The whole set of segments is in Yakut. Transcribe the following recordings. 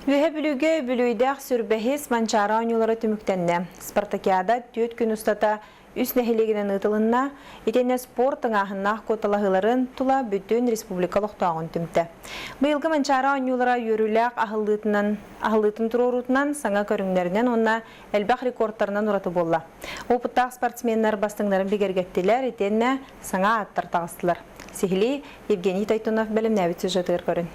Үөһэ Бүлүүгэ үбүлүөйдээх сүрбэһис Манчаары оонньуулара түмүктэннэ. Спартакиада түөрт күн устата үс нэһилиэгинэн ыытылынна. Итиэннэ спорт тыҥааһыннаах куоталаһыыларын тула бүтүн республика олохтооҕун түмтэ. Быйылгы Манчаары оонньуулара үөрүүлээх аһыллыытынан, аһыллыытын туруоруутунан саҥа көрүҥнэринэн уонна элбэх рекордтарынан ураты буолла. Опыттаах спортсменнар бастыҥнарын бигэргэттилэр, итиэннэ саҥа ааттар таҕыстылар. Сиһилии Евгений Тойтонов бэлэмнээбит сюжетыгар көрүн.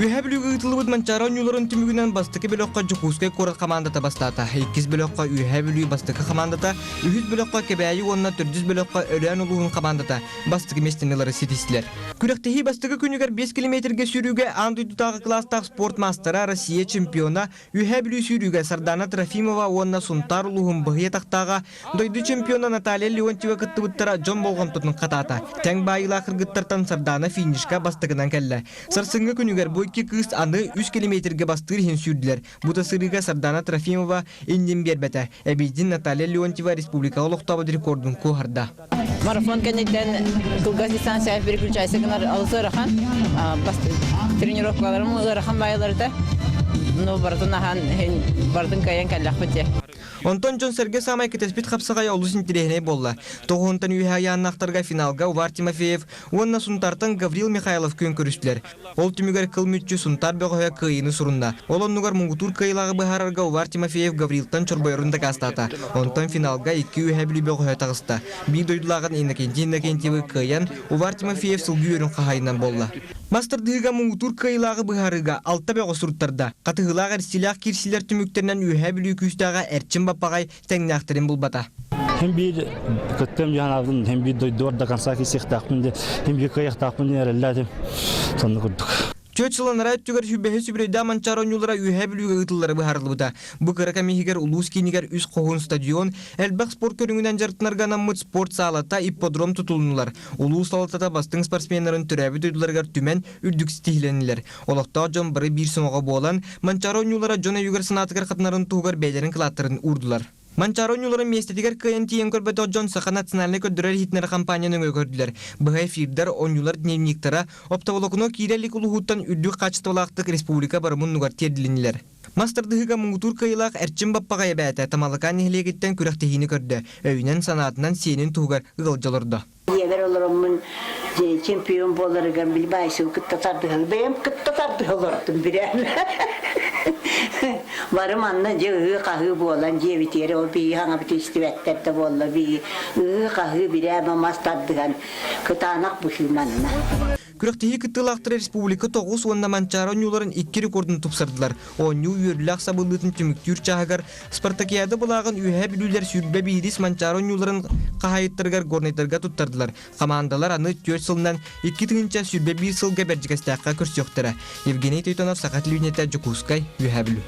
Үөһээ Бүлүүгэ ыытыллыбыт Манчаары оонньууларын түмүгүнэн бастакы бөлөххө Дьокуускай куорат хамаандата бастаата. Иккис бөлөххө Үөһээ Бүлүү бастакы хамаандата, үһүс бөлөххө Кэбээйи уонна төрдүс бөлөххө Өлөөн улууһун хамаандата бастакы миэстэни ылары ситистилэр. Күрэхтэһии бастакы күнүгэр 5 километргэ сүүрүүгэ аан дойдутааҕы кылаастаах спорт маастара, Россия чемпиона, Үөһээ Бүлүү сүүрүүгэ Сардаана Трофимова уонна Сунтаар улууһун быһый атахтааҕа дойду чемпиона Наталья Леонтьева кыттыбыттара дьон болҕомтотун хатаата. Тэҥ баайыылаах кыргыттартан Сардаана финишка бастакынан кэллэ. Сарсыҥҥы күнүгэр бу икки кыыс аны үс километрга бастыыр иһин сүүрдүлэр. Бу да сырыыга Сардаана Трофимова иннин биэрбэтэ. Эбиитин Наталья Леонтьева республикаҕа олохтообут рекордун куоһарда. Марафон кэнниттэн кылгас дистанция переключайся гынар алыс ыарахан. Тренировкаларым ыарахан баайыларыта. Ну, барытын аһан, барытын кыайан кэллэхпит дии. Онтон дьон-сэргэ саамай кэтэспит хапсаҕайа олус интэриэһинэй буолла. Тоҕуһунтан үөһэ айааннаахтарга финалга Увар Тимофеев уонна Сунтаартан Гаврил Михайлов күөн көрүстүлэр. Ол түмүгэр кыл мүччү Сунтаар бөҕөһө кыайыыны сурунна. Ол оннугар муҥутуур кыайыылааҕы быһаарарга Увар Тимофеев Гаврилтан чорбойорун дакаастаата. Онтон финалга икки Үөһээ Бүлүү бөҕөһө таҕыста. Биир дойдулааҕын Иннокентий Иннокентьевы кыайан, Увар Тимофеев сылгы үөрүн хаһаайынан буолла. Мас тардыһыыга муҥутуур кыайыылааҕы быһаарыыга алта бөҕө суруттарда. Хатыһыылаах эрсиилээх киирсиилэр түмүктэринэн Үөһээ Бүлүү күүстээҕэ Эрчим Баппаҕай тэҥнээхтэрин булбата. Хем биир кыттыам дьаһанаабын, хем биир дойдубар до конца киирсиэхтээхпин диэн, хем биир кыайыахтаахпын диэн эрэллээтим. Сонно курдук. Түөрт сыл анараа өттүгэр сүбэһи сүбүрүйдээх Манчаары оонньуулара Үөһээ Бүлүүгэ ыытыллара быһаарыллыбыта. Бу кыра кэм иһигэр улуус киинигэр үс хоһуун стадион, элбэх спорт көрүҥүнэн дьарыктанарга анаммыт спорт саалата, ипподром тутулуннулар. Улуус салалтата бастыҥ спортсменнарын төрөөбүт дойдуларыгар түмэн үрдүк ситиһилэннилэр. Олохтоох дьон бары биир сомоҕо буолан, Манчаары оонньуулара дьон өйүгэр-санаатыгар хатанарын туһугар бэйэлэрин кылааттарын уурдулар. Манчаары оонньууларын миэстэтигэр кыайан тиийэн көрбөтөх дьон Саха национальнай көрдөрөр-иһитиннэрэр хампаанньа нөҥүө көрдүлэр. Быһа эфирдэр, оонньуулар дневниктара, оптоволокно киирэ илик улууһуттан үрдүк хаачыстыбалаахтык республика бары муннугар тиэрдилиннилэр. Мас тардыһыыга муҥутуур кыайыылаах Эрчим Баппаҕай эбээтэ Тамалакаан нэһилиэгиттэн күрэхтэһиини көрдө, өйүнэн-санаатынан сиэнин туһугар ыалдьа олордо. Ийэбэр олороммун чемпион буоларыгар били баайсыбы кытта тардыһа бэйэм кытта тардыһа олордум бирээн. Бары манна дьэ ыһыы-хаһыы буолан дьиэбитигэр ол биһиги хаҥабыт истибэттэр да буолла биһиги ыһыы-хаһыы бирээмэ мас тардыһан кытаанах быһыы манна. Күрэхтэһии кыттыылаахтара республика тоҕус уонна Манчаары оонньууларын икки рекордун тупсардылар. Оонньуу үөрүүлээх сабыллыытын түмүктүүр чааһыгар Спартакиада былааҕын Үөһээ Бүлүүлэр сүүрбэ биирис Манчаары оонньууларын хаһаайыттарыгар горнайдарга туттардылар. Хамаандалар аны түөрт сылынан 2021 сылга Бэрдьигэстээххэ көрсүөхтэрэ. Евгений Тойтонов, Саха телевидениетэ, Дьокуускай, Үөһээ Бүлүү.